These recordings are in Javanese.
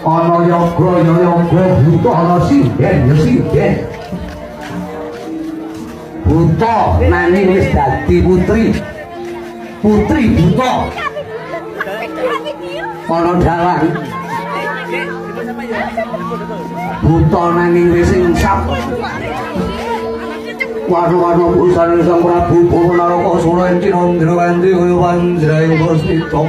Ana yoga ya yoga buta, ana sinden ya sinden. Buta nanging wis dadi putri. Putri buta. Ana dalang. Buta nanging wis insaf. Warna-warna busane Sang Prabu Purwa Narakasura ing Cinandra kanthi kaya panjraing Puspita.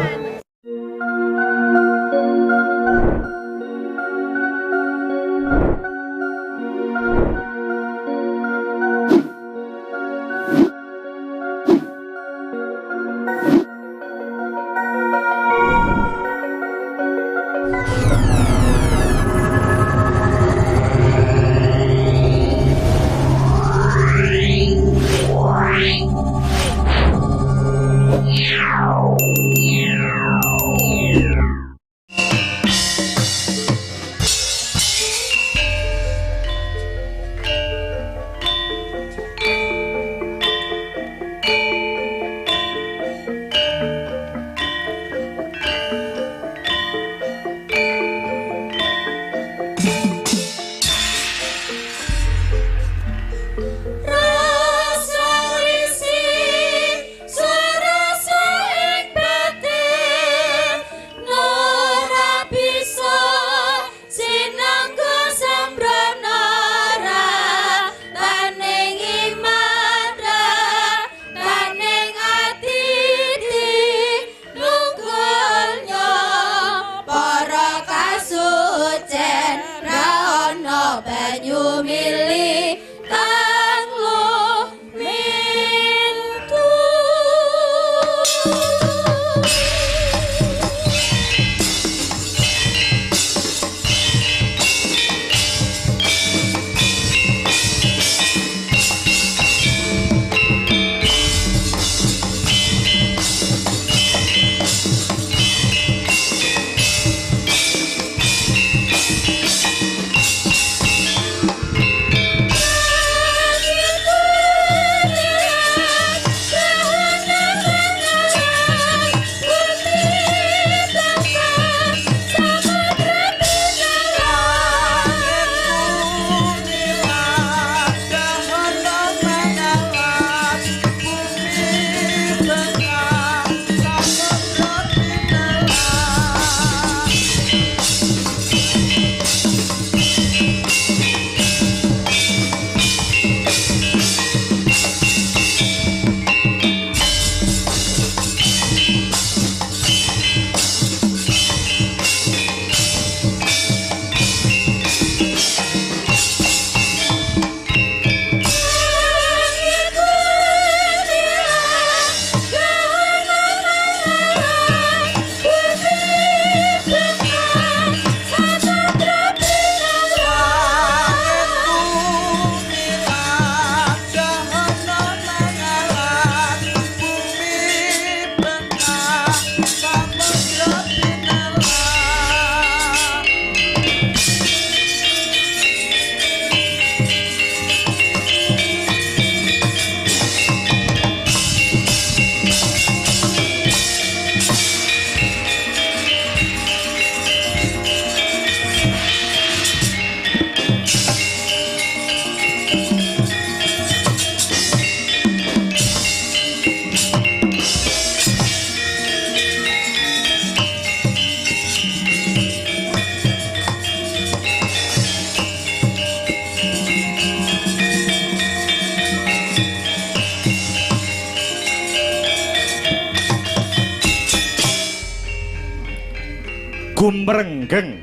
Gumrenggeng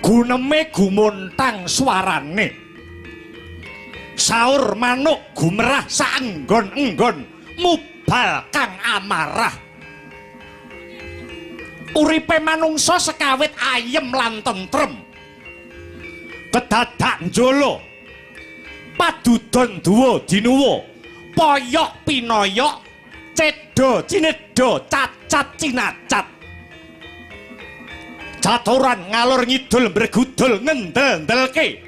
guneme gumontang swarane, saur manuk gumerah saenggon-enggon mubal kang amarah. Uripe manungsa sekawit ayem lan tentrem, kedadak njolo padudon duwa dinuwa, poyok pinoyok, cedha cinedha, cacat cinacat. Caturan ngalor ngidul mbregudul ngendel-ndelke.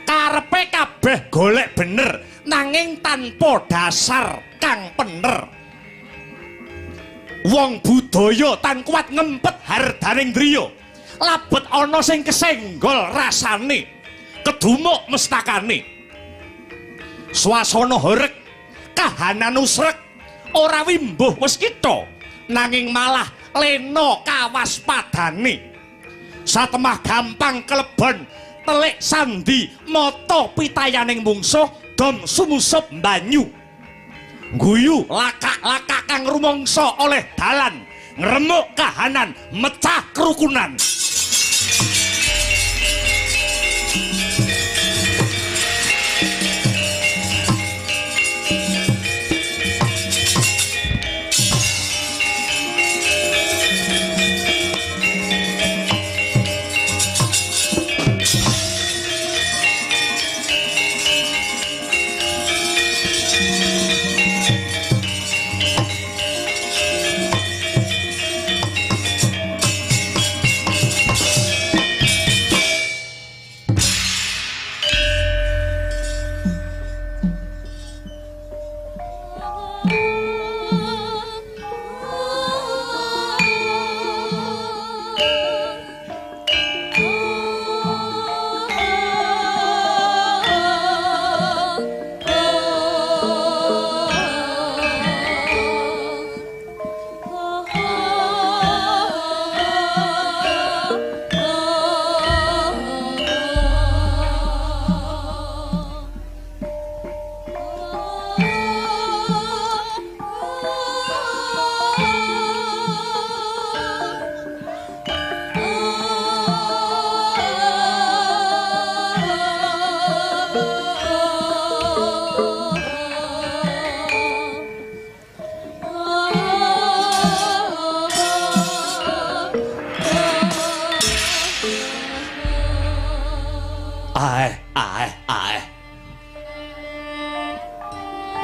Karepe kabeh golek bener nanging tanpa dasar kang pener. Wong budaya tan kuat ngempet hardaning driya. Labet ana sing kesenggol rasane, kedumuk mestakane. Swasana horeg, kahanan usrek, ora wimbuh wis kitha, nanging malah lena kawaspadane. Satemah gampang kelebon telik sandi mata pitayaning mungsuh dom sumusup banyu. Guyu lakak-lakak kang rumangsa oleh dalan, ngremuk kahanan, mecah kerukunan.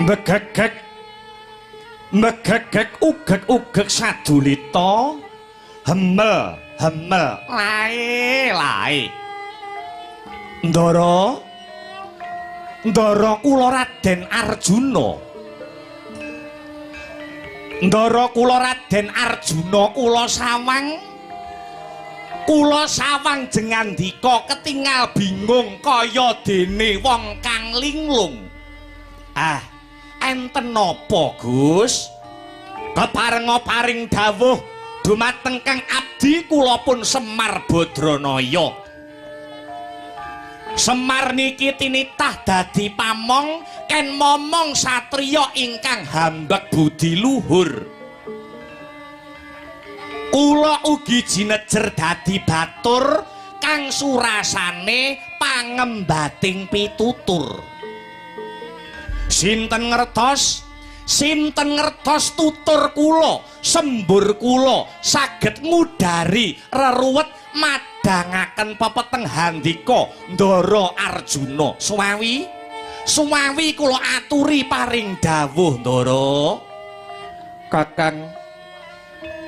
Megegeg megegeg ugeg-ugeg sadulita, hemel hemel lae lae. Ndara ndara kula Raden Arjuna, ndara kula Raden Arjuna, kula sawang, kula sawang jengandika ketingal bingung kaya dene wong kang linglung. Ah, enten napa, Gus? Keparenga paring dawuh dumateng Kang abdi kula pun Semar Badranaya. Semar niki tinitah dadi pamong ken momong satriya ingkang hambek budi luhur. Kula ugi jinejer dadi batur kang surasane pangembating pitutur. Sinten ngertos, sinten ngertos tutur kula, sembur kula saged ngudari reruwet madangaken pepeteng handika Ndara Arjuna. Suwawi, suwawi kula aturi paring dawuh Ndara. Kakang,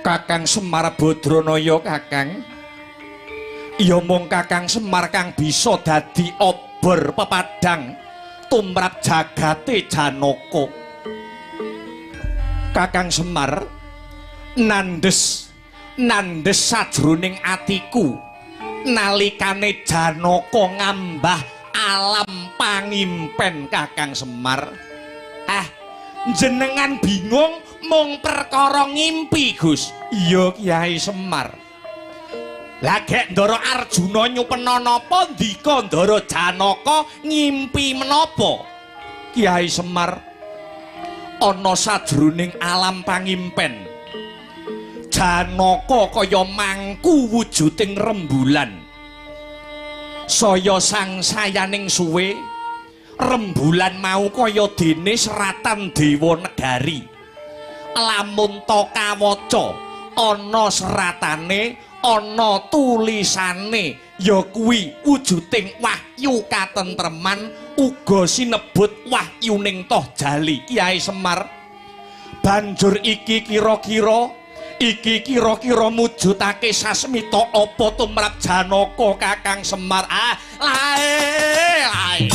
Kakang Semar Badranaya Kakang. Ya mung Kakang Semar kang bisa dadi obor pepadang tumrap jagate Janaka. Kakang Semar nandhes nandhes sajroning atiku nalikane Janaka ngambah alam pangimpen Kakang Semar. Ah, jenengan bingung mung perkara ngimpi, Gus. Iya Kyai Semar. Lah gek Ndara Arjuna nyupena napa ndika Ndara Janaka ngimpi menapa? Kyai Semar, ana sajroning alam pangimpen Janaka kaya mangku wujuding rembulan. Saya sangsayaning suwe rembulan mau kaya dene seratan dewa negari. Lamun ta kawaca ana seratane, ana tulisane, ya kuwi wujuding wahyu katentreman uga sinebut wahyuning Tohjali. Kyai Semar, banjur iki kira-kira iki kira-kira mujudake sasmita apa tumrap Janaka Kakang Semar? Ah, lae lae.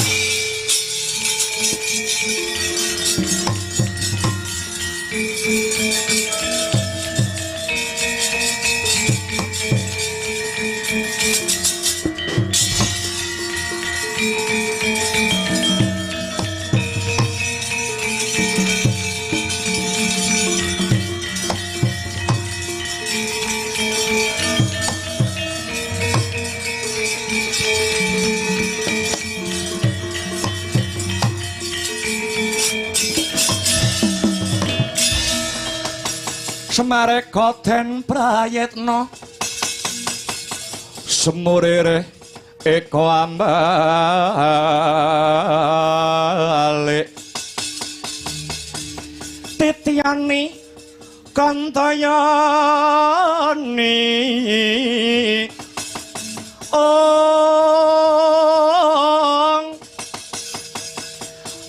Semareka den prayitna semurire eka ambalik titiyani kantayani ong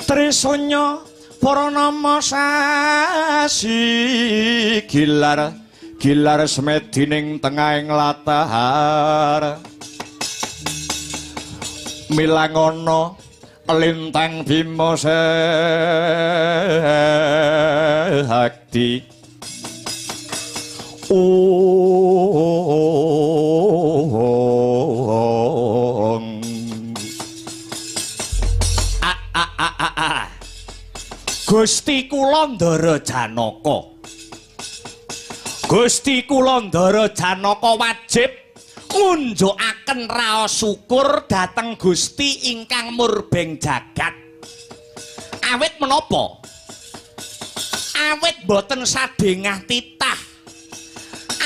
Trisunya Purnama sasi gilar gilar semedi ning tengahing latar milangono lintang bima sakti ong a a a a a Gusti kula Ndara Janaka. Gusti kula Ndara Janaka wajib ngunjukaken raos syukur dhateng Gusti ingkang murbeng jagat. Awit menapa? Awit boten sadengah titah.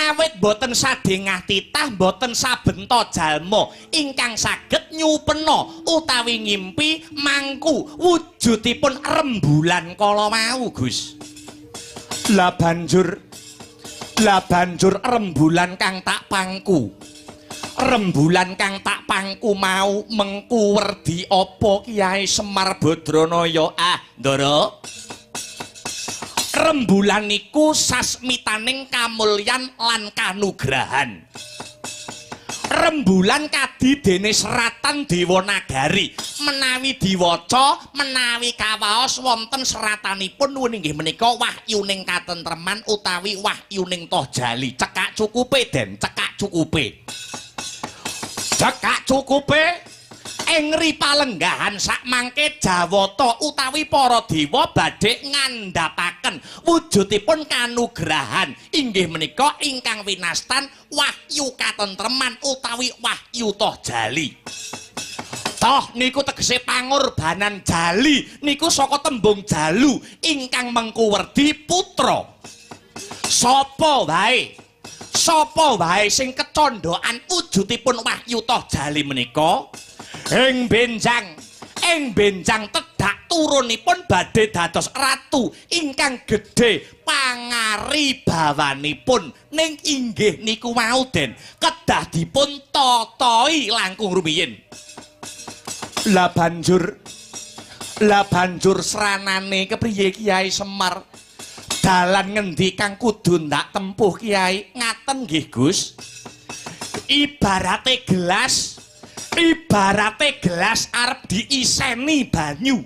Awit boten sadengah titah boten sabenta jalma ingkang saged nyupena utawi ngimpi mangku wujudipun rembulan kala wau, Gus. Lah banjur rembulan kang tak pangku. Rembulan kang tak pangku mau mengku werdi apa Kyai Semar Badranaya? Ah, Ndara. Rembulan niku sasmitaning kamulyan lan kanugrahan. Rembulan kadi dene seratan Dewanagari. Menawi diwaca, menawi kawaos wonten seratanipun nuwun inggih menika wahyuning katentreman utawi wahyuning tohjali. Cekak cukupe den, cekak cukupe. Cekak cukupe ing ripalenggahan sakmangke Jawata utawi para dewa badhe ngandhapaken wujudipun kanugrahan inggih menika ingkang winastan wahyu katentreman utawi wahyu tohjali. Toh niku tegese pangorbanan jali niku saka tembung jalu ingkang mengku werdi putra. Sapa wae? Sapa wae sing kecondhokan wujudipun wahyu tohjali menika? Ing benjang tedhak turunipun badhe dados ratu ingkang gedhe pangaribawanipun ning inggih niku wau den kedah dipun tatahi langkung rumiyin. Lah banjur sranane kepriye Kyai Semar? Dalan ngendi kang kudu ndak tempuh Kyai? Ngaten nggih Gus. Ibarate gelas arep diiseni banyu.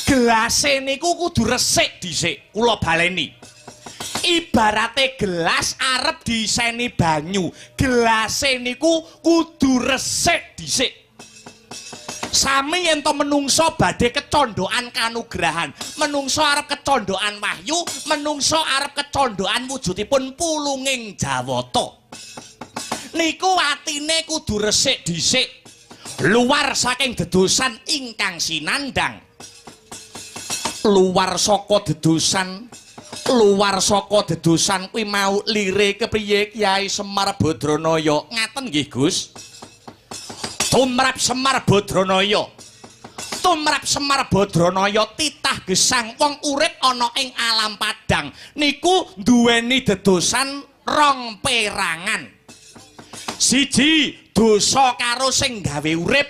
Gelase niku kudu resik dhisik, kula baleni. Ibarate gelas arep diiseni banyu, gelase niku kudu resik dhisik. Sami yen to menungso badhe kecondhokan kanugrahan, menungso arep kecondhokan wahyu, menungso arep kecondhokan wujudipun pulunging Jawata. Niku atine kudu resik dhisik. Luar saking dedosan ingkang sinandang. Luar saka dedosan kuwi mau lire kepriye Kyai Semar Badranaya? Ngaten nggih Gus. Tumrap Semar Badranaya. Tumrap Semar Badranaya titah gesang wong urip ana ing alam padang niku duweni dedosan rong perangan. Siji dosa karo sing gawe urip,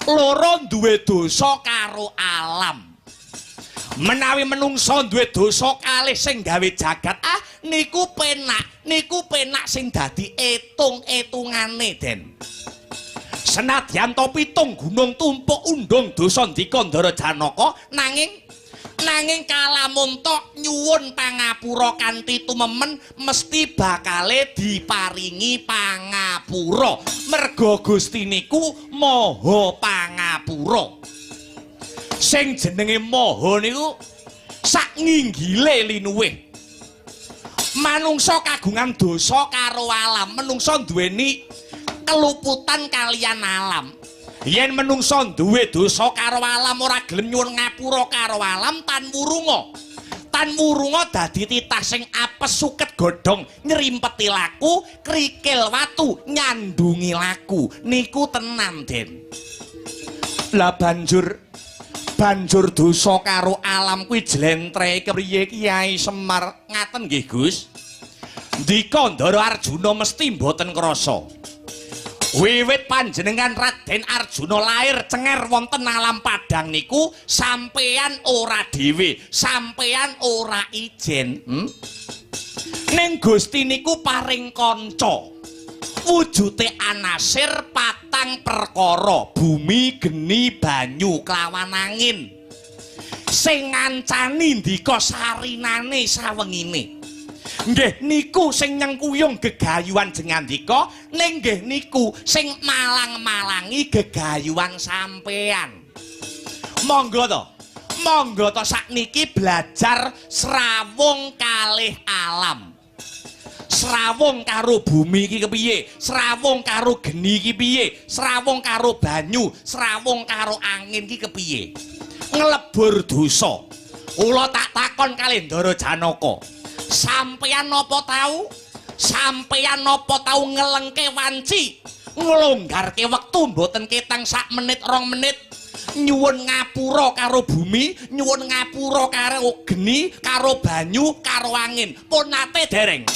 loro duwe dosa karo alam. Menawi menungso duwe dosa kalih sing gawe jagat, ah niku penak sing dadi etung-etungane den. Senadyan to pitung gunung tumpuk undung dosa ndika Ndara Janaka, nanging kalamunta nyuwun pangapura kanthi tumemen mesti bakale diparingi pangapura. Merga Gusti niku maha pangapura. Sing jenenge maha niku sak nginggile linuwih. Manungsa kagungan dosa karo alam, menungsa duweni keluputan kalian alam. Yen menungsa duwe dosa karo alam ora gelem nyuwun ngapura karo alam tan wurunga. Lan wurunga dadi titah sing apes suket godhong nyrimpeti laku, krikil watu nyandungi laku. Niku tenan, Den. Lah banjur dosa karo alam kuwi jlentreh kepriye Kyai Semar? Ngaten nggih, Gus. Ndika Ndara Arjuna mesti mboten krasa. Wiwit panjenengan Raden Arjuna lair cenger wonten alam padang niku sampeyan ora dhewe, sampeyan ora ijen. Ning Gusti niku paring kanca. Wujute anasir patang perkara, bumi, geni, banyu kelawan angin. Sing ngancani ndika sarinane sawengine. Nggih niku sing nyengkuyung gegayuhan jengandika, ning nggih niku sing malang-malangi gegayuhan sampean. Monggo to. Monggo to sakniki belajar srawung kalih alam. Srawung karo bumi iki kepiye? Srawung karo geni iki piye? Srawung karo banyu, srawung karo angin iki kepiye? Nglebur dosa. Kula tak takon kalih Ndara Janaka. Sampeyan napa tau? Sampeyan napa tau ngelengke wanci? Nglonggarke wektu mboten ketang sak menit rong menit. Nyuwun ngapura karo bumi, nyuwun ngapura karo geni, karo banyu, karo angin. Pun nate dereng.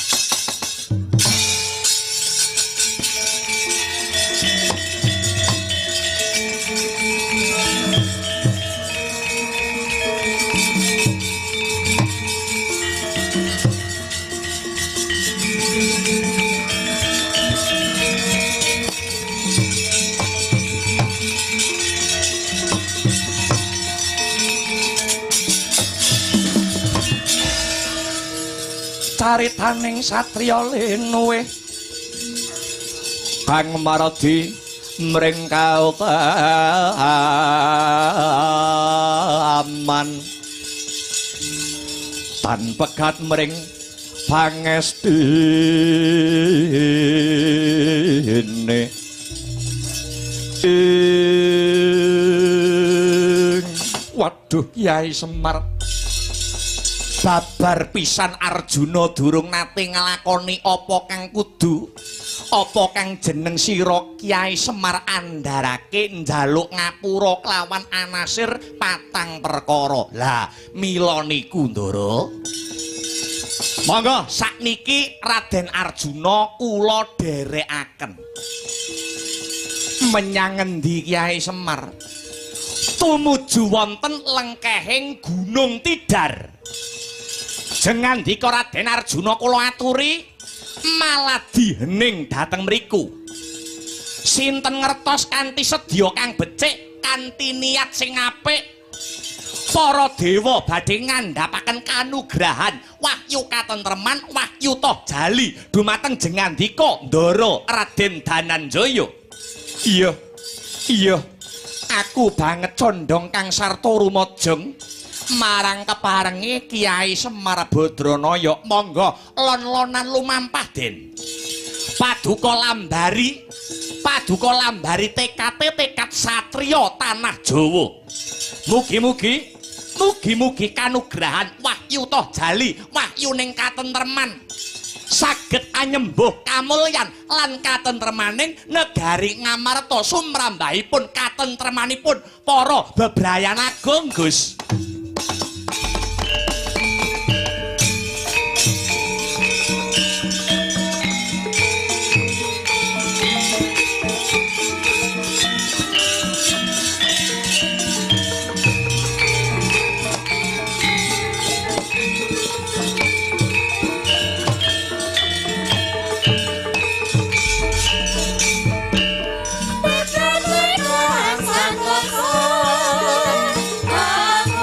Caritaning satriya lenuwe kang maradi mring kautaman tan pegat mring pangestine waduh Kyai Semar, babar pisan Arjuna durung nate nglakoni apa kang kudu, apa kang jeneng sira Kyai Semar andharake njaluk ngapura kelawan anasir patang perkara. Lah mila niku Ndara, monggo sakniki Raden Arjuna kula dherekaken menyang ngendi Kyai Semar? Tumuju wonten lengkehing Gunung Tidar. Jengandika Raden Arjuna kula aturi maladi hening dhateng mriku. Sinten ngertos kanthi sedya kang becik, kanthi niat sing apik, para dewa badhe ngandhapaken kanugrahan wahyu katentreman, wahyu toh jali dumateng jengandika Ndara Raden Dananjaya. Iya, iya, aku banget condong kang sarta rumajeng marang keparenge Kyai Semar Badranaya. Monggo lon-lonan lumampah, Den. Paduka lambari, paduka lambari tekate tekad satriya tanah Jawa. Mugi-mugi, mugi-mugi kanugrahan wahyu toh jali, wahyu ning katentreman saged anyembuh kamulyan lan katentremaning negari Ngamarta sumrambahipun katentremanipun para bebrayan agung, Gus. Ah!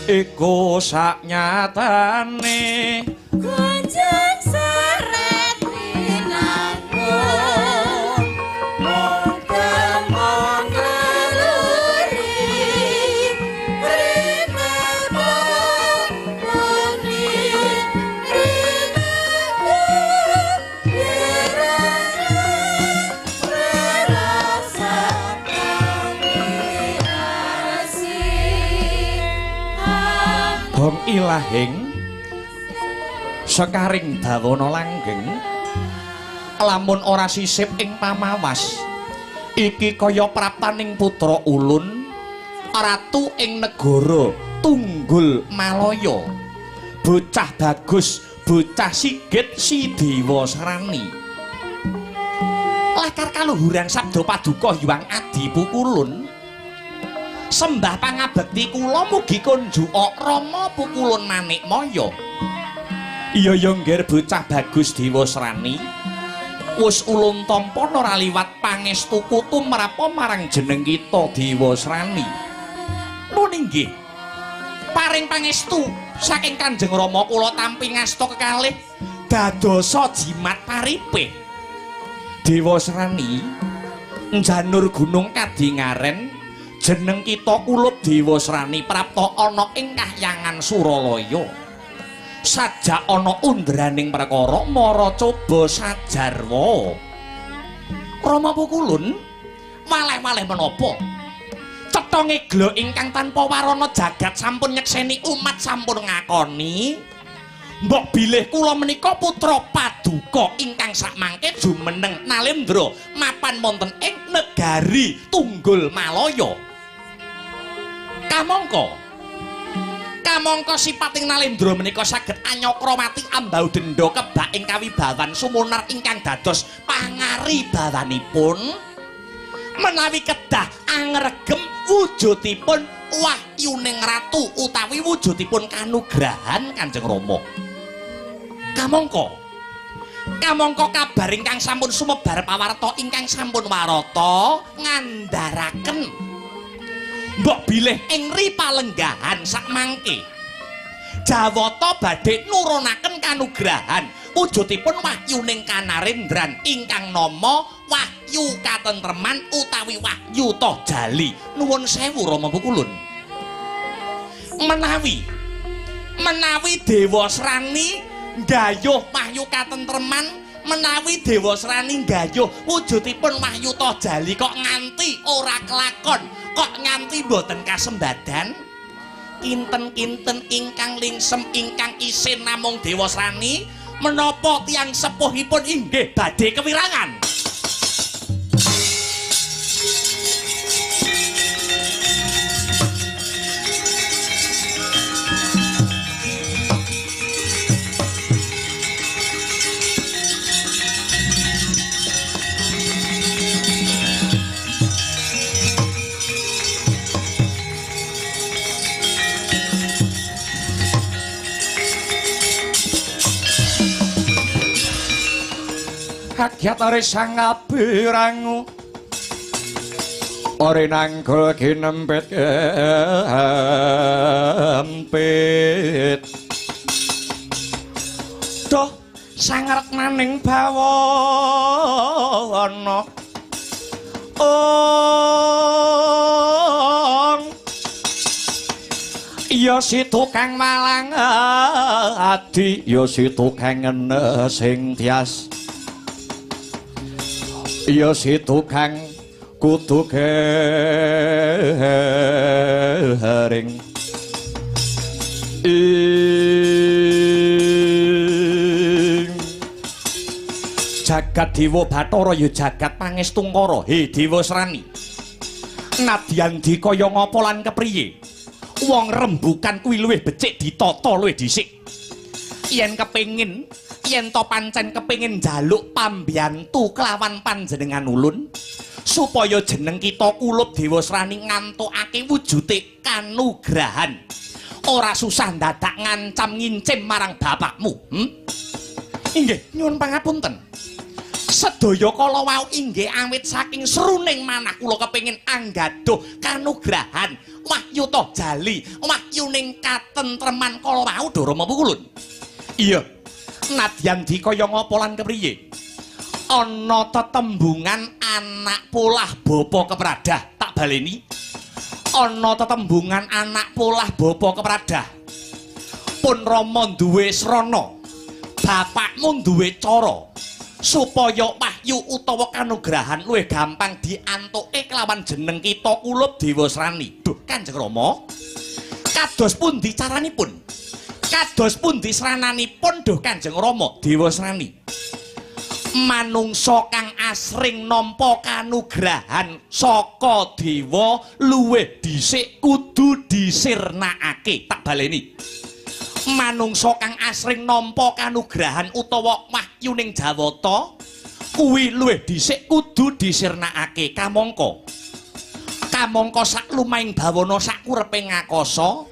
Iku saknyatane Gunjung seret winangun mung temong naluri rene puni rene Hong ilahing sekaring bawana langgeng lamun ora sisip ing pamawas iki kaya praptaning putra ulun ratu ing negara Tunggul Malaya, bocah bagus, bocah sigit si Dewa Srani. Lakar kaluhuran sabda paduka Hyang Adi Pukulun, sembah pangabekti kula mugi kunjuka Rama Pukulun Manikmaya. Iya ya nggir bocah bagus Dewa Srani, wis ulun tampa ora liwat pangestuku tumrapa marang jeneng kita Dewa Srani. Nun inggih, paring pangestu saking Kanjeng Rama kula tampi ngasta kekalih dadosa jimat paripih. Dewa Srani njanur gunung kadingaren jeneng kita kulup Dewa Srani prapta ana ing kahyangan Suralaya. Sajak ana undraning perkara mara coba sajarwa. Rama Pukulun waleh-waleh menapa? Cetha ngegla ingkang tanpa warana jagat sampun nyekseni, umat sampun ngakoni. Mbok bilih kula menika putra paduka ingkang sakmangke jumeneng nalendra mapan wonten ing negari Tunggul Malaya. Kamangka kamangka sipating nalendra menika saged anyakrawati ambau denda kebak ing kawibawan sumunar ingkang dados pangaribawanipun menawi kedah angregem wujudipun wahyuning ratu utawi wujudipun kanugrahan Kanjeng Rama. Kamangka kamangka kabar ingkang sampun sumebar pawarta ingkang sampun warata ngandharaken mbok bilih ing ripalenggahan sakmangke Jawata badhe nurunaken kanugrahan wujudipun wahyuning kanarendran ingkang nama wahyu katentreman utawi wahyu Tohjali. Nuwun sewu Rama Pukulun. Menawi menawi Dewa Srani nggayuh wahyu katentreman, menawi Dewa Srani nggayuh wujudipun wahyu Tohjali kok nganti ora kelakon, kok nganti mboten kasembadan, kinten-kinten ingkang lingsem ingkang isin namung Dewa Srani, menapa tiyang sepuhipun inggih badhe kewirangan. Kagyat ore sang abirangu ore nanggul kinempit kempit doh sangaretnaning bawana ong ya si tukang malang adi ya si tukang sing tias ya si tukang kudu garing ing jagat Dewa Bathara ya jagat Pangestungkara. He Dewa Srani, nadyan dikaya ngapa lan kepriye wong rembukan kuwi luwih becik ditata luwih dhisik. Yen kepengin, yen to pancen kepengin njaluk pambiyantu kelawan panjenengan ulun supaya jeneng kita kulup Dewa Srani ngantukake wujute kanugrahan, ora susah ndadak ngancam ngincim marang bapakmu. Inggih nyuwun pangapunten, sedaya kala wau inggih awit saking sruning manah kula kepengin anggaduh kanugrahan wahyu toh jali wahyu ning katentreman kala wau Rama Pukulun. Iya, nadyan dikaya ngapa lan kepriye ana tetembungan anak polah bapa kepradah. Tak baleni, ana tetembungan anak polah bapa kepradah. Pun Rama duwe srana, bapakmu duwe cara supaya wahyu utawa kanugrahan luwih gampang diantuke kelawan jeneng kita kulup Dewasrani. Duh, Kanjeng Rama, kados pundi caranipun? Kados pundi srananipun duh Kanjeng Rama Dewasrani? Manungsa kang asring nampa kanugrahan saka dewa luwih dhisik kudu disirnakake. Tak baleni, manungsa kang asring nampa kanugrahan utawa wahyu ning Jawata kuwi luwih dhisik kudu disirnakake. Kamangka kamangka sak lumahing bawana sakureping ngakasa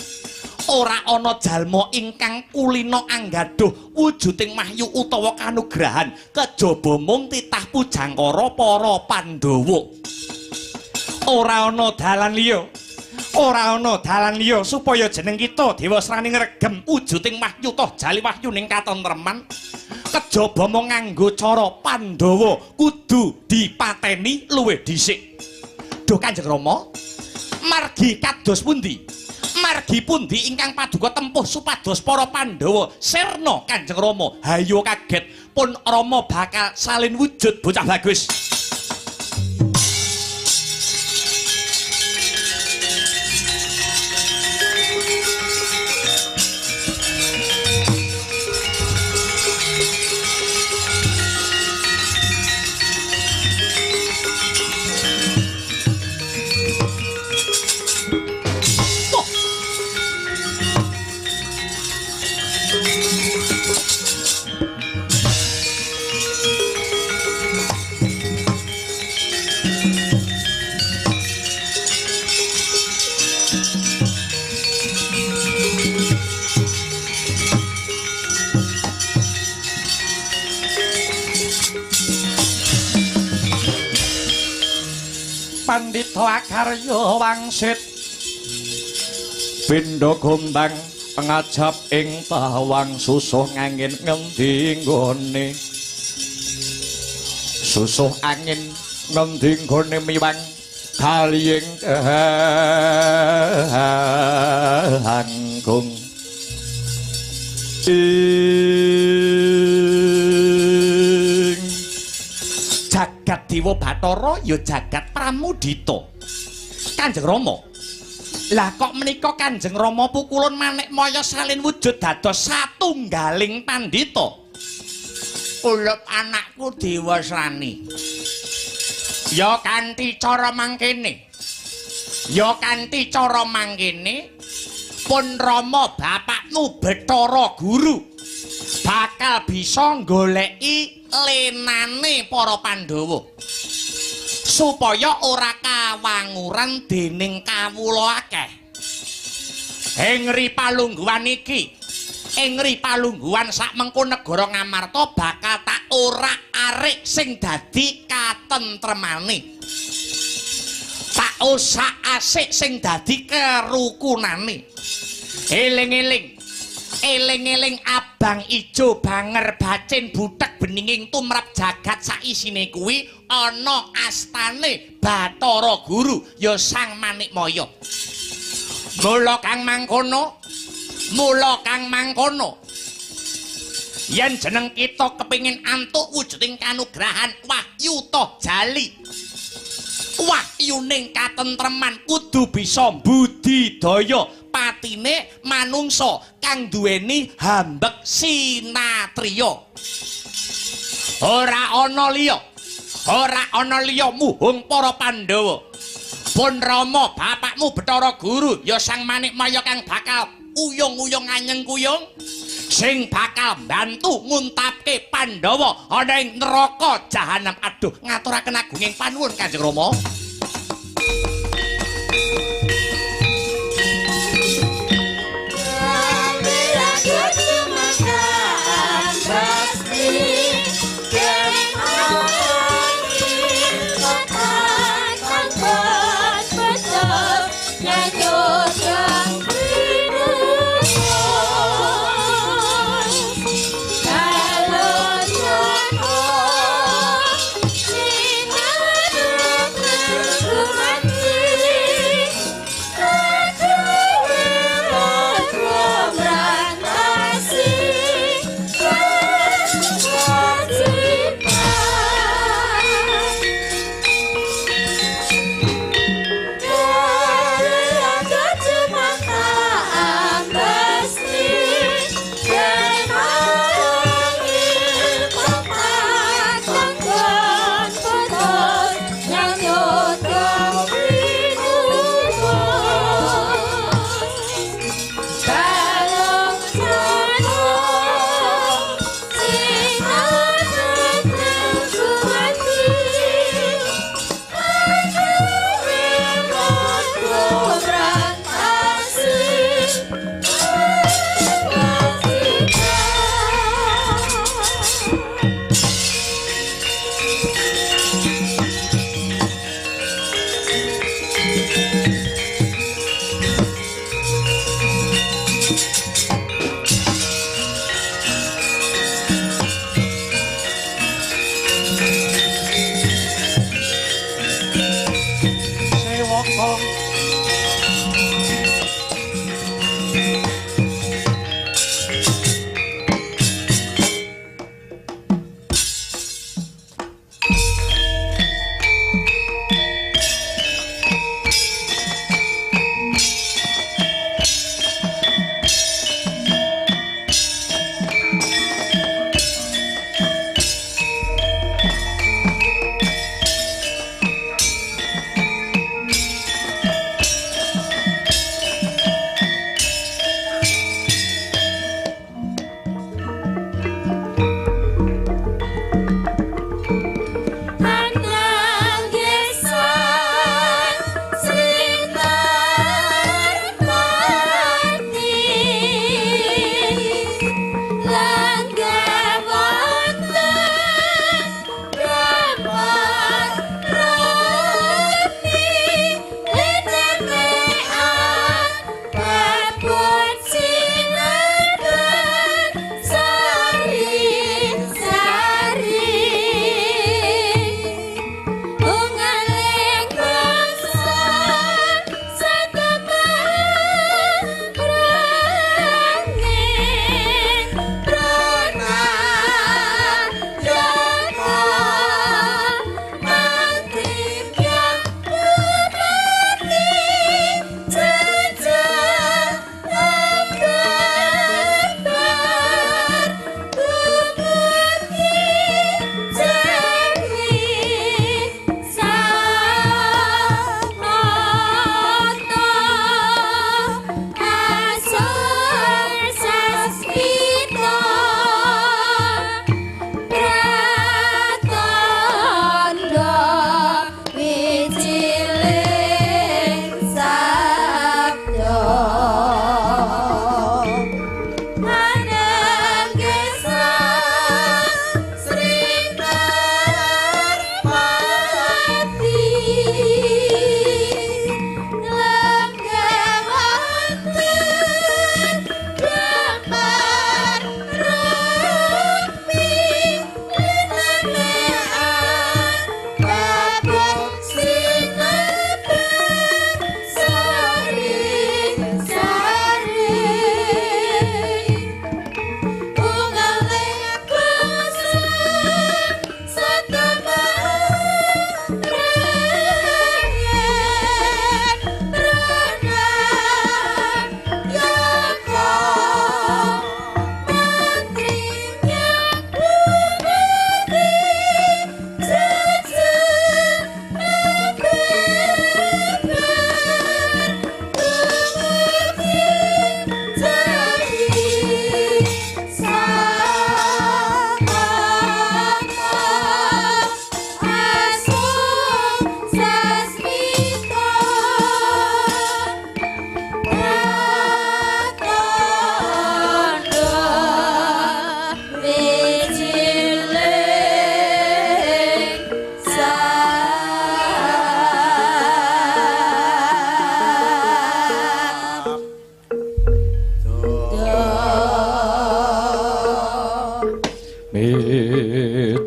ora ana jalma ingkang kulina anggaduh wujuding wahyu utawa kanugrahan kejaba mung titah pujangkara para Pandhawa. Ora ana dalan liya, ora ana dalan liya supaya jeneng kita Dewasrani ngregem wujuding wahyu toh jali wahyu ning katentreman kejaba mung nganggo cara Pandhawa kudu dipateni luwih dhisik. Duh Kanjeng Rama, margi kados pundi? Margi pundi ingkang paduka tempuh supados para Pandhawa sirna Kanjeng Rama? Hayo kaget, pun Rama bakal salin wujud bocah bagus. Pandhita Akarya wangsit pindha gombang ngajap ing tawang susuh angin ngendi nggone susuh angin ngendi nggone miwang kaliying kangkung ing jagat Dewa Bathara ya jagat Pramudita. Kanjeng Rama, lah kok menika Kanjeng Rama Pukulun Manikmaya salin wujud dados satunggaling pandhita? Kulup anakku Dewasrani, ya kanthi cara mangkene, ya kanthi cara mangkene pun Rama bapakmu Bathara Guru bakal bisa nggoleki lenane para Pandhawa supaya ora kawanguran dening kawula akeh. Ing ri palungguhan iki, ing ri palungguhan sak mengko negara Ngamarta bakal tak orak-arik sing dadi katentremane, tak osak-asik sing dadi kerukunane. Eling-eling, eling-eling abang ijo banger bacin butek beninging tumrap jagat saisine kuwi ana astane Bathara Guru ya Sang Manikmaya. Mula kang mangkono, mula kang mangkono yen jeneng kita kepingin antuk wujuding kanugrahan wahyu toh jali wahyuning katentreman kudu bisa budidaya patine manungsa kang duweni hambek sinatriya. Ora ana liya, ora ana liya muhung para Pandhawa. Pun Rama bapakmu Bathara Guru ya Sang Manikmaya kang bakal uyung-uyung anyeng kuyung sing bakal bantu nguntapke Pandhawa ana ing neraka jahanam. Aduh, ngaturaken agunging panuwun Kanjeng Rama. Nyanyo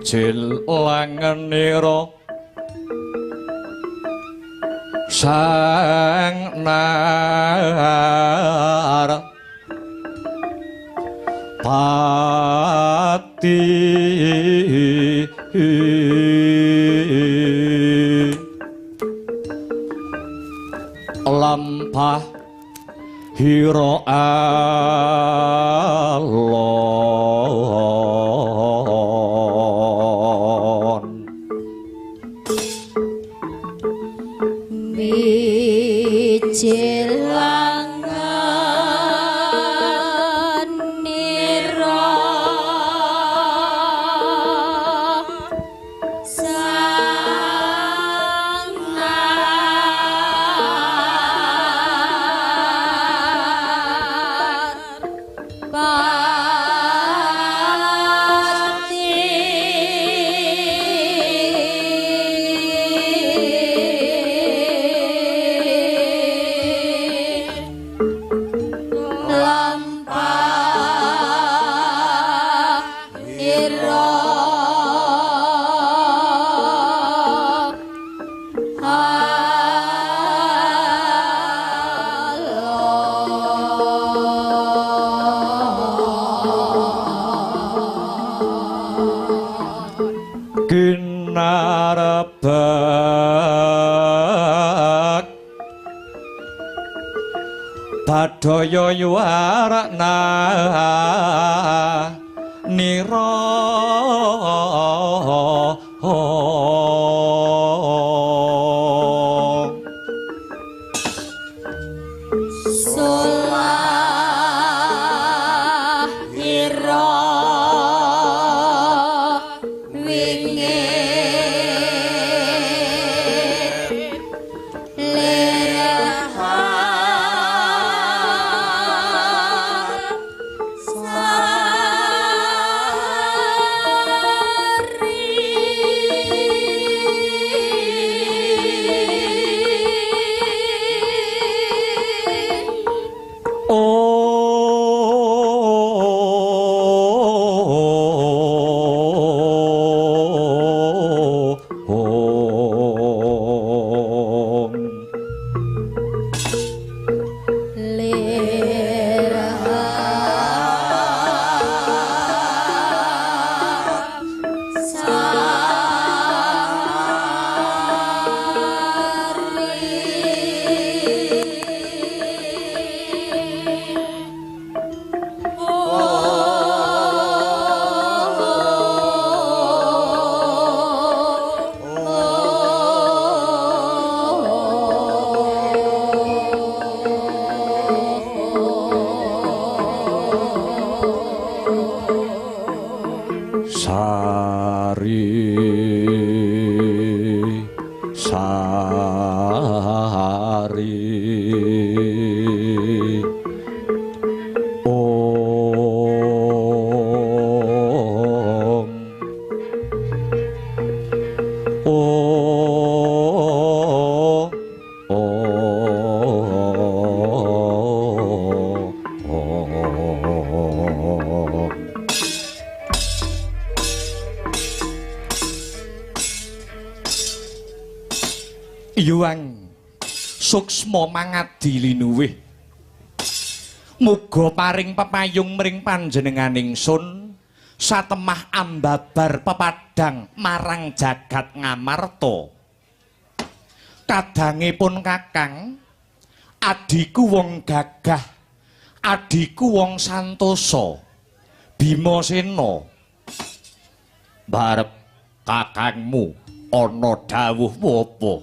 Wijil langenira sang nar pati lampah hira alon wijil langenira sang pati lampah ira Kinarabak Badaya yuwarakna nira Solah ira wingit lir Sari sari om om om. Yuang suksma mangadi linuwih muga paring pepayung mring panjenenganing sun satemah ambabar pepadang marang jagat Ngamarta. Kadangipun kakang, adhiku wong gagah, adhiku wong santosa, Bimasena. Barep kakangmu ana dawuh apa?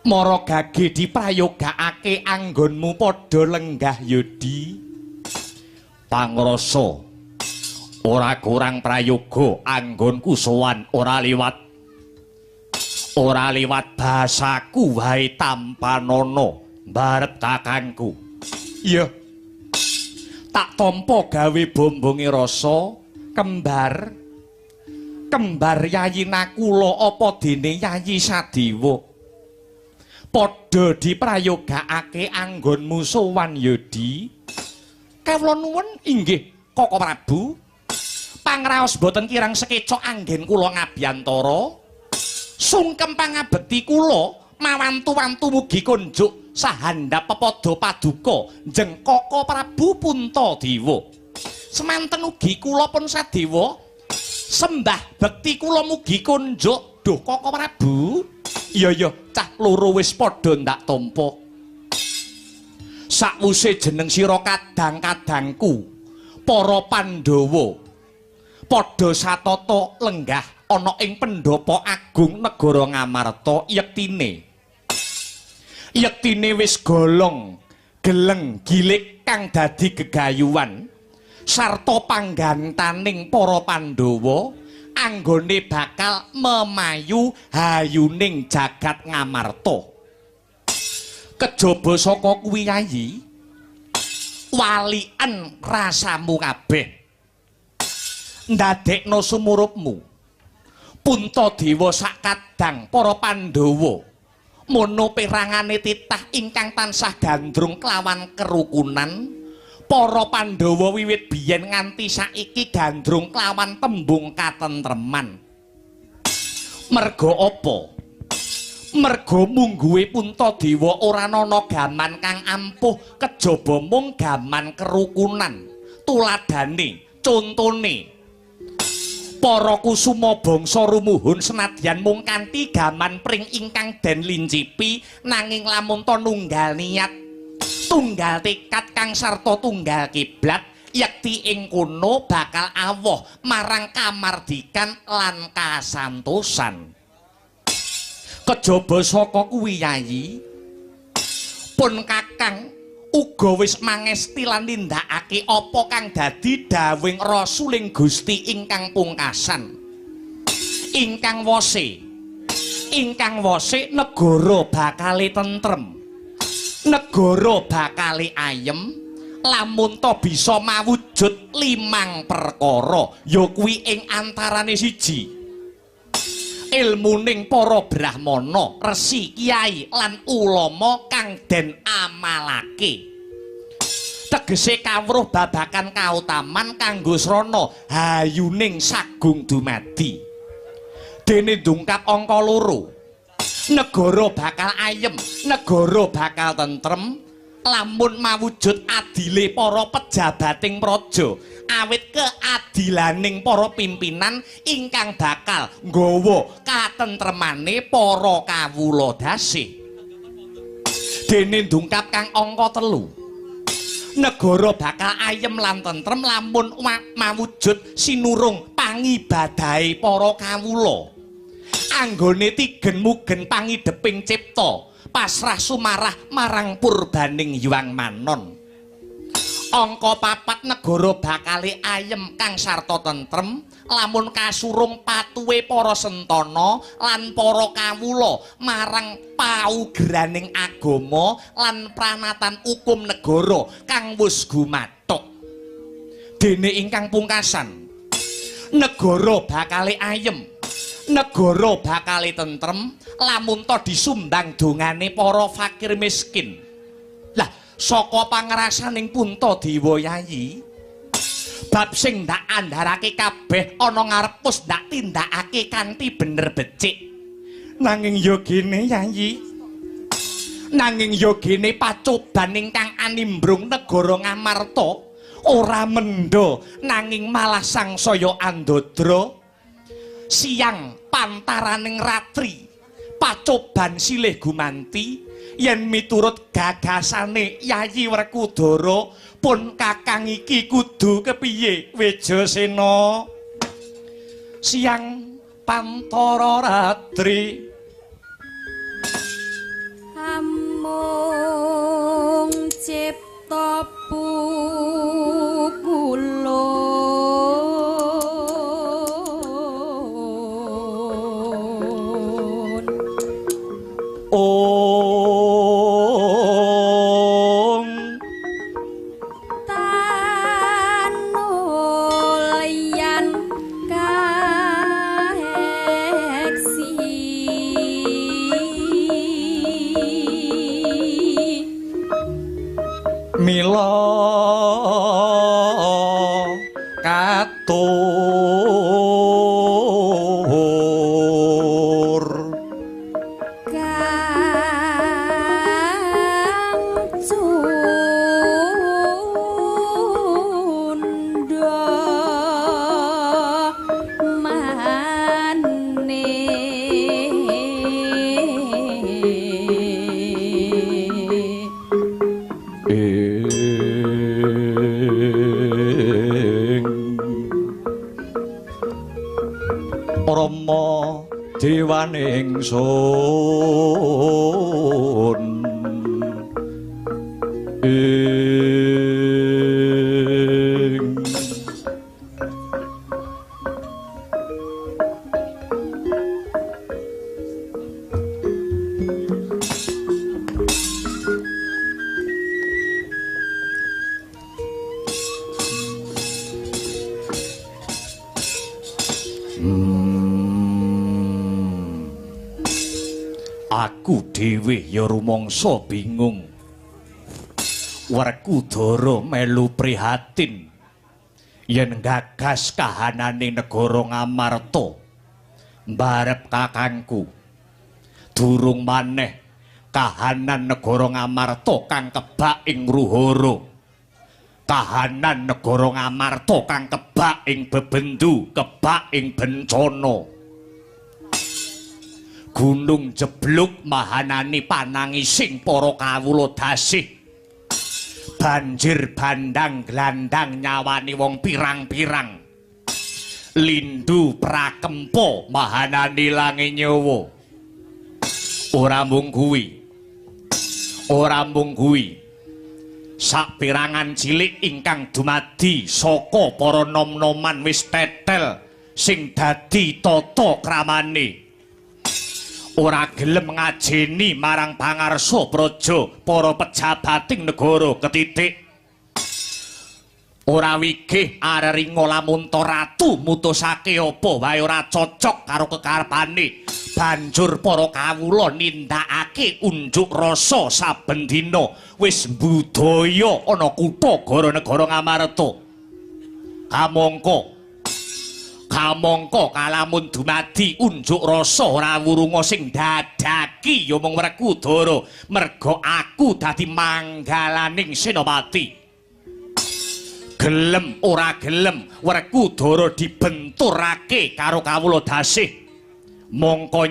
Mara gage diprayogakake anggonmu padha lenggah yudi. Pangrasa ora kurang prayoga anggonku sowan ora liwat. Ora liwat bahasaku wae tampanana mbarep kakangku. Iya. Tak tampa gawe bombonge rasa kembar. Kembar Yayi Nakula apa dene Yayi Sadewa. Padha diprayogakake anggonmu sowan yodi. Kawula nuwun inggih Koko Prabu. Pangraos boten kirang sekeca anggen kula ngabiyantara. Sungkem pangabekti kula mawantu-wantu mugi konjuk sahandap pepada paduka njeng Kaka Prabu Puntadewa. Semanten ugi kula pun sadewa sembah bekti kula mugi konjuk duh Kaka Prabu. Iya iya, cah loro wis padha ndak tampa. Sakwuse jeneng sira kadang-kadangku para Pandhawa padha satata lenggah ana ing pendhapa agung negara Ngamarta yektine. Yektine wis golong geleng gilik kang dadi gegayuhan sarta panggantaning para Pandhawa anggone bakal memayu hayuning jagat Ngamarta. Kejaba saka kuwi Yayi, waliken rasamu kabeh ndadekno sumurupmu. Puntadewa sakadang para Pandhawa mono perangane titah ingkang tansah gandrung kelawan kerukunan. Para Pandhawa wiwit biyen nganti saiki gandrung kelawan tembung katentreman. Merga apa? Merga mungguhe Puntadewa ora ana gaman kang ampuh kejaba mung gaman kerukunan. Tuladane, contone para kusuma bangsa rumuhun senadyan mung kanthi gaman pring ingkang den lincipi, nanging lamun ta nunggal niat, tunggal tekad kang sarta tunggal kiblat, yekti ing kono bakal awoh marang kamardikan lan kasantosan. Kejaba saka kuwi Yayi, pun kakang uga wis mangesti lan nindakake apa kang dadi dawuhing Rasuling Gusti ingkang pungkasan. Ingkang wose negara bakale tentrem, negara bakale ayem lamun ta bisa mawujud limang perkara, ya kuwi ing antarane siji, ilmuning para brahmana, resi, kiai lan ulama kang den amalake. Tegese kawruh babakan kautaman kanggo srana hayuning sagung dumadi. Dene ndungkap angka loro, negara bakal ayem, negara bakal tentrem lamun mawujud adile para pejabating praja, awit keadilaning para pimpinan ingkang bakal nggawa katentremane para kawula dasih. Dene ndungkap kang angka telu, negara bakal ayem lan tentrem lamun mawujud sinurung pangibadahe para kawula. Anggone tigen mugen pangideping cipta pasrah sumarah marang purbaning Hyang Manon. Angka papat, negara bakale ayem kang sarta tentrem lamun kasurung patuhe para sentana lan para kawula marang paugraning agama lan pranatan hukum negara kang wis gumathok. Dene ingkang pungkasan, negara bakale ayem, negara bakale tentrem lamun ta disumbang dongane para fakir miskin. Lah, saka pangrasaning Puntadewa Yayi, bab sing ndak andharake kabeh ana ngarep wis ndak tindakake kanthi bener becik. Nanging yogene Yayi, nanging yogene pacoban ingkang animbrung negara Ngamarta ora mendha, nanging malah sangsaya andadra. Siang pantaraning ratri pacoban silih gumanti yen miturut gagasane Yayi Werkudara, pun kakang iki kudu kepiye Wejasena? Siang pantara ratri amung cipta pukulun ong tanulyan kaeksi mila katon dewaning sun. Aku dhewe ya rumangsa bingung. Werkudara melu prihatin yen gagas kahanane negara Ngamarta mbarep kakangku. Durung maneh kahanan negara Ngamarta kang kebak ing Ruhara. Kahanan negara Ngamarta kang kebak ing bebendu, kebak ing bencana. Gunung jebluk mahanani panangising para kawula dasih. Banjir bandang glandang nyawani wong pirang-pirang. Lindu prakempa mahanani lange nyawa. Ora mung kuwi. Ora mung kuwi. Sapirangan cilik ingkang dumadi saka para nom-noman wis tetel sing dadi tata kramane. Ora gelem ngajeni marang pangarsa praja para pejabating negara ketitik. Ora wigih areringa lamunta ratu mutusake apa wae ora cocok karo kekarepane. Banjur para kawula nindakake unjuk rasa saben dina wis mbudaya ana kutha gara negara Ngamarta. Kamangka kalamun dumadi unjuk rasa ora wurunga sing dadaki ya mung Werkudara, merga aku dadi manggalaning senopati. Gelem ora gelem Werkudara dibenturake karo kawula dasih. Mongko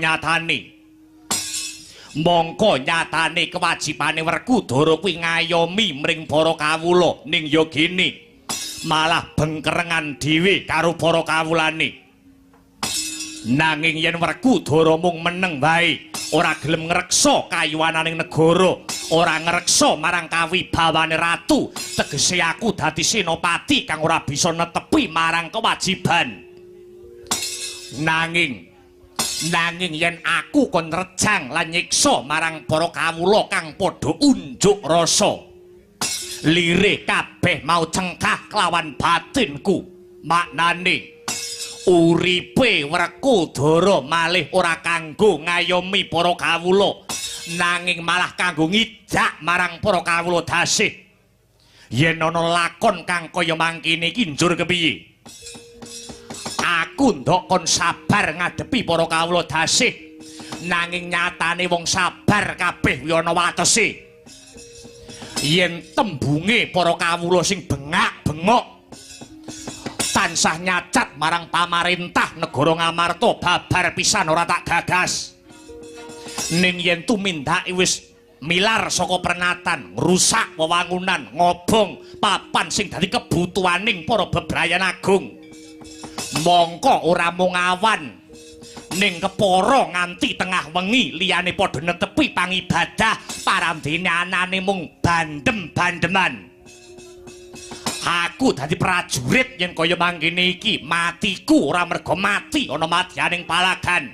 nyatane kewajibane Werkudara kuwi ngayomi mring para kawula ning ya gene malah bengkerengan dhewe karo para kawulane. Nanging yen Werkudara mung meneng wae, ora gelem ngreksa kayuwananing negara, ora ngreksa marang kawibawane ratu, tegese aku dadi senopati kang ora bisa netepi marang kewajiban. Nanging yen aku kon rejang lan nyiksa marang para kawula kang padha unjuk rasa, lirih kabeh mau cengkah kelawan batinku. Maknane uripe Werkudara malih ora kanggo ngayomi para kawula, nanging malah kanggo ngidak marang para kawula dasih. Yen ana lakon kang kaya mangkene iki njur kepiye? Aku ndok kon sabar ngadepi para kawula dasih, nanging nyatane wong sabar kabeh kuwi ana watese. Yen tembunge para kawula sing bengak-bengok tansah nyacat marang pamarentah negara Ngamarta babar pisan ora tak gagas. Ning yen tumindake wis milar saka pernatan, ngrusak wewangunan, ngobong papan sing dadi kebutuhaning para bebrayan agung, mongko ora mung awan ning kepara nganti tengah wengi liyane padha netepi pangibadah, parandene anane mung bandem-bandeman. Aku dadi prajurit yen kaya mangkene iki, matiku ora merga mati ana madyaning palagan,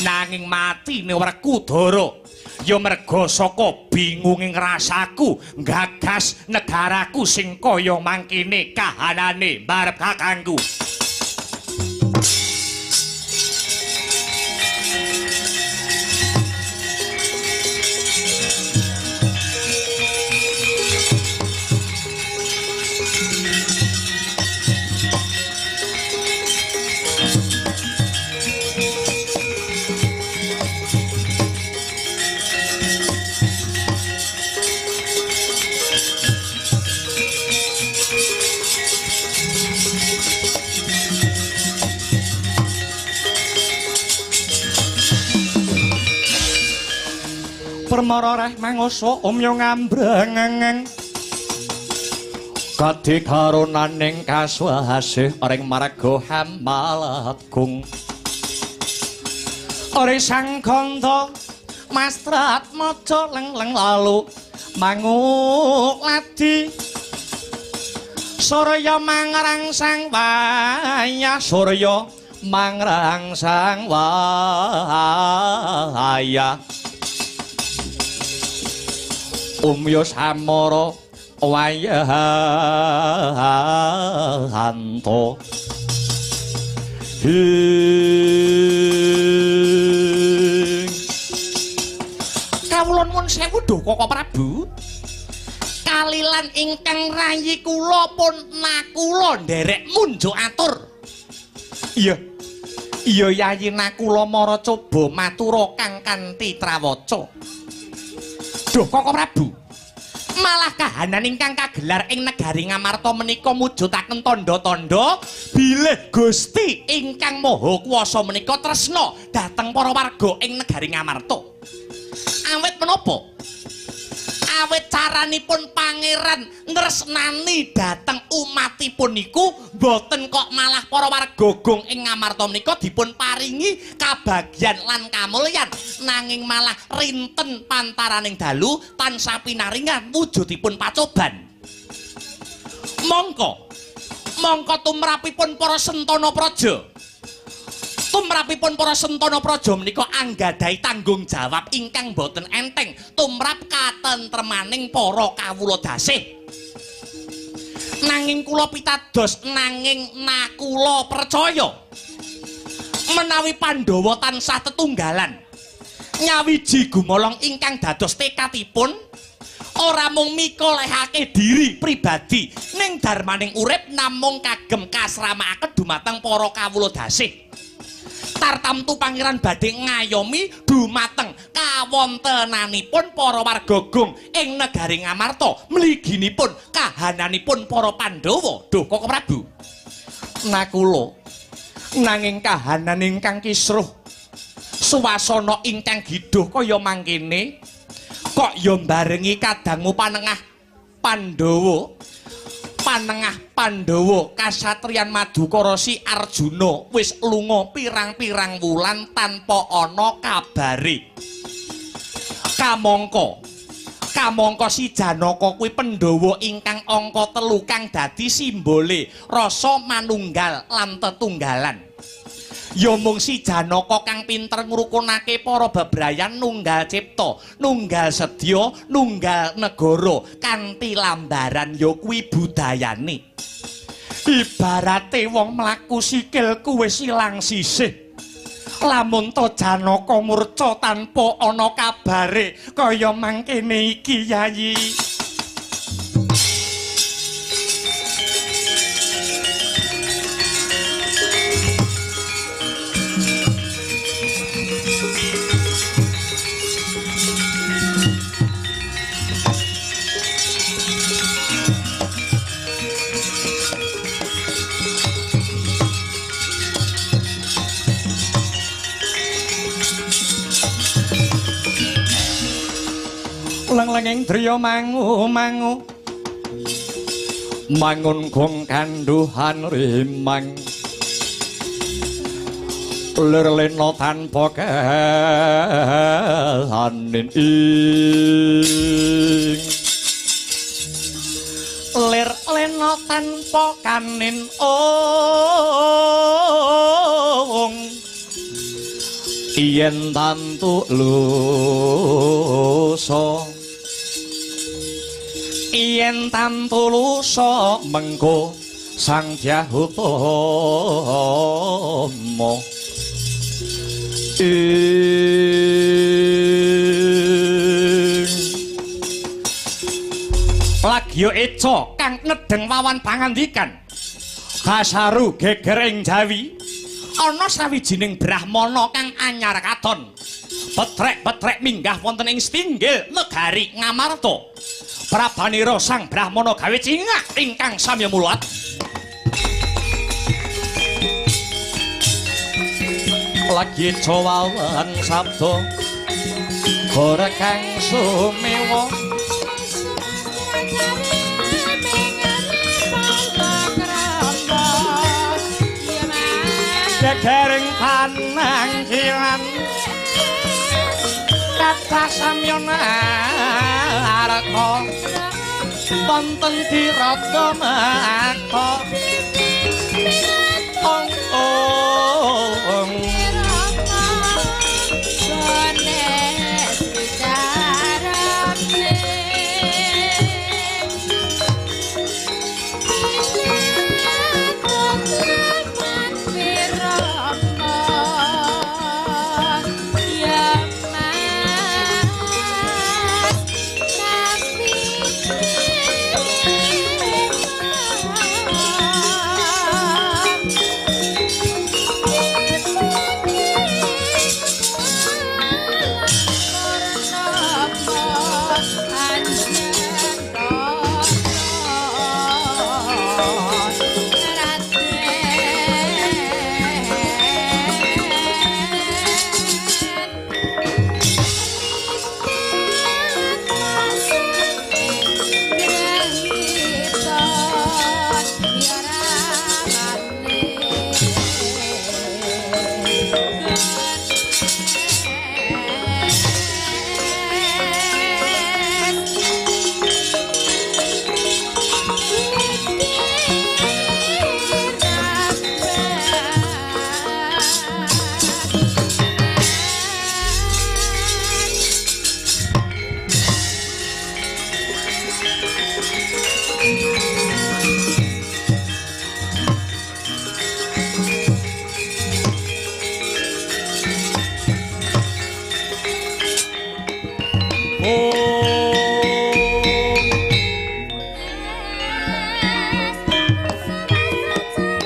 nanging matine Werkudara ya merga saka bingunge rasaku nggagas negaraku sing kaya mangkene kahanane mbarep kakangku. Permara reh mangoso omyo ngambrengeng kadhi karunaning kasuwasih ring marga hamalatgung. Ore sang gandha mastrat maca leng-leng lalu mangu ladi surya mangrangsang wayah surya mangrangsang wayah umya samara wayahanto hing. Kawula nuwun sewu duh Koko Prabu, kalilan ingkang rayi kula pun nakula nderek munjuk atur. Iya iya Yayi Nakula mara coba matura kang kanthi trawaca. Duh Koko Prabu, malah kahanan ingkang kagelar ing negari Ngamarta menika mujudaken tandha-tandha bilih Gusti ingkang Maha Kuwasa menika tresna dhateng para warga ing negari Ngamarta. Awit menapa? Awit caranipun pangeran nresnani dhateng umatipun niku mboten kok malah para warga gong ing Ngamarta menika dipun paringi kabagyan lan kamulyan, nanging malah rinten pantaraning dalu tansah pinaringan wujudipun pacoban. Mongko mongko tumrapipun para sentana praja, tumrapipun para sentana praja menika anggadhahi tanggung jawab ingkang boten enteng tumrap katentremaning para kawula dasih. Nanging kula pitados, nanging nakula percaya menawi Pandhawa tansah tetunggalan nyawiji gumolong ingkang dados tekadipun ora mung mikolehake diri pribadi ning darmaning urip namung kagem kasramakaken dumateng para kawula dasih. Tartamtu pangeran badhe ngayomi dumateng kawontenanipun para warga gong ing negari Ngamarta mliginipun kahananipun para Pandhawa. Duh Koko Prabu, nakula nanging kahanan ingkang kisruh suasana ingkang giduh kaya mangkene kok ya mbarengi kadangu panengah Pandhawa, panengah Pandhawa kasatriyan Madukara si Arjuna wis lunga pirang-pirang wulan tanpa ana kabare. Kamangka kamangka si Janaka kuwi Pandhawa ingkang angka 3 kang dadi simbole rasa manunggal lan tetunggalan. Ya mung si Janaka kang pinter ngrukunake para bebrayan nunggal cipta, nunggal sedya, nunggal negara kanthi lambaran ya kuwi budayane. Ibarate wong mlaku sikilku wis ilang sisih. Lamun to Janaka murca tanpa ana kabare kaya mangkene iki Yayi. Leng-lenging driya mangu-mangu mangun gong kanduhan rimang lir lena tanpa kahanin ing lir lena tanpa kanin ong yen tantu lusa yen tantu lusa mengko Sang Dyah Utama ing lagya eca kang nedheng wawan pangandikan kasaru geger ing Jawi ana sawijining brahmana kang anyar katon petrek-petrek minggah wonten ing setinggil negari Ngamarta. Prabanira sang brahmana gawe cingak ingkang samya mulat. Lagi cawawan sabda ora kang sumewa gegering panangkilan Kathah samyana arka wonten dirata maka ong ong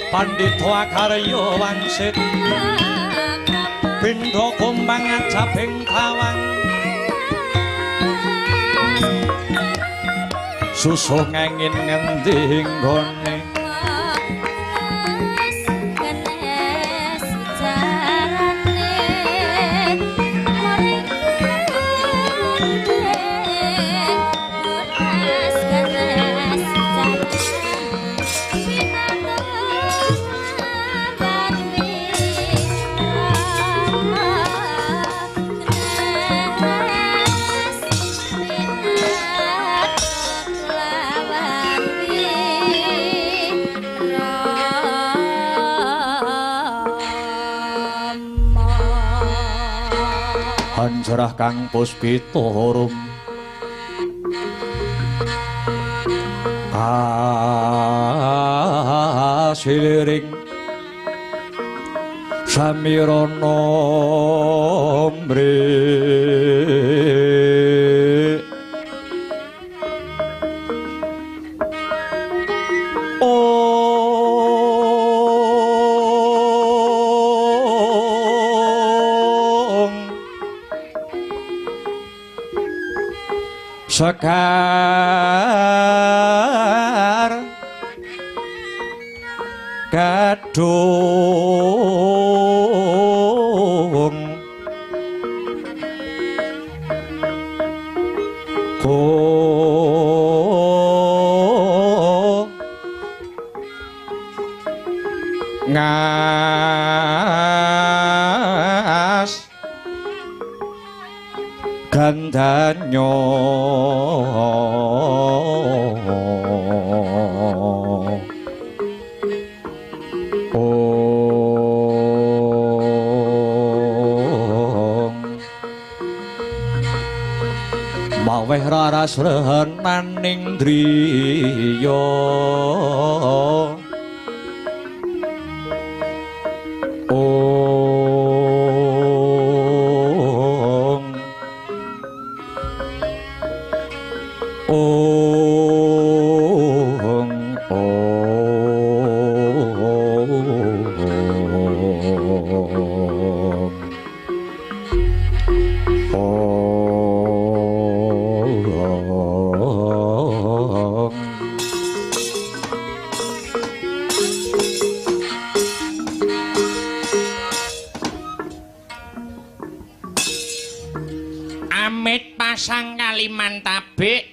Pandhita akarya wangsit pindha kumbang ajabing tawang susuh ngengin ngendi nggone Hanjarah kang puspita rum kasiliring samirana mri Sekar Gadung Ko Ngas Gandanyo Ong Maweh raras renaning driya Amit pasang kaliman tabik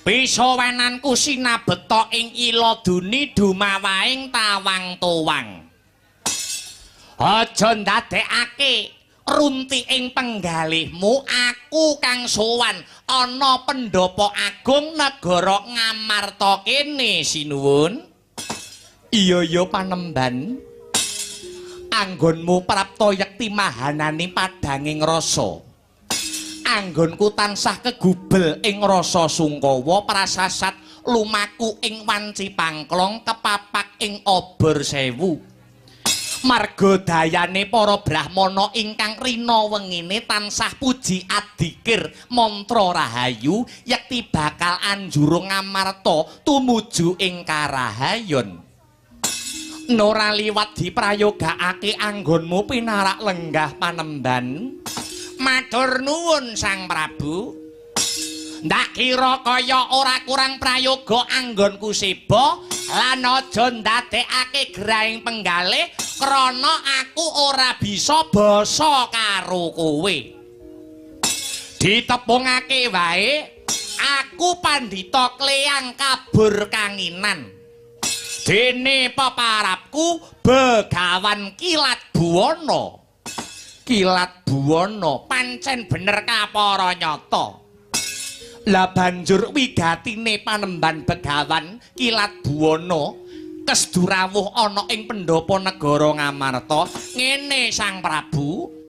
pisowananku sinabeta ing ila duni dumawaing tawang tuwang. Aja ndadekake Runti ing penggalihmu aku kang sowan ana pendhapa agung negara Ngamarta kene sinuwun. Iya ya panemban. Anggonmu prapta yekti mahanani padanging rasa. Anggonku tansah kegubel ing rasa sungkawa prasasat lumaku ing wanci pangklong kepapak ing obor sewu. Marga dayane para brahmana ingkang rina wengine tansah puji adikir mantra rahayu yekti bakal anjurung Ngamarta tumuju ing karahayon. Nora liwat diprayogaake anggonmu pinarak lenggah panemban. Matur nuwun Sang Prabu. Ndak kira kaya ora kurang prayoga anggonku seba lan aja ndadekake gerahing penggalih krana aku ora bisa basa karo kowe. Ditepungake wae aku pandhita kleyang kabur kanginan. Dene peparapku Begawan Kilat Buwana. Kilat Buwana pancen bener kapara nyata. Lah banjur wigatine panemban Begawan Kilat Buwana kesdurawuh ana ing pendhapa negara Ngamarta. Ngene Sang Prabu,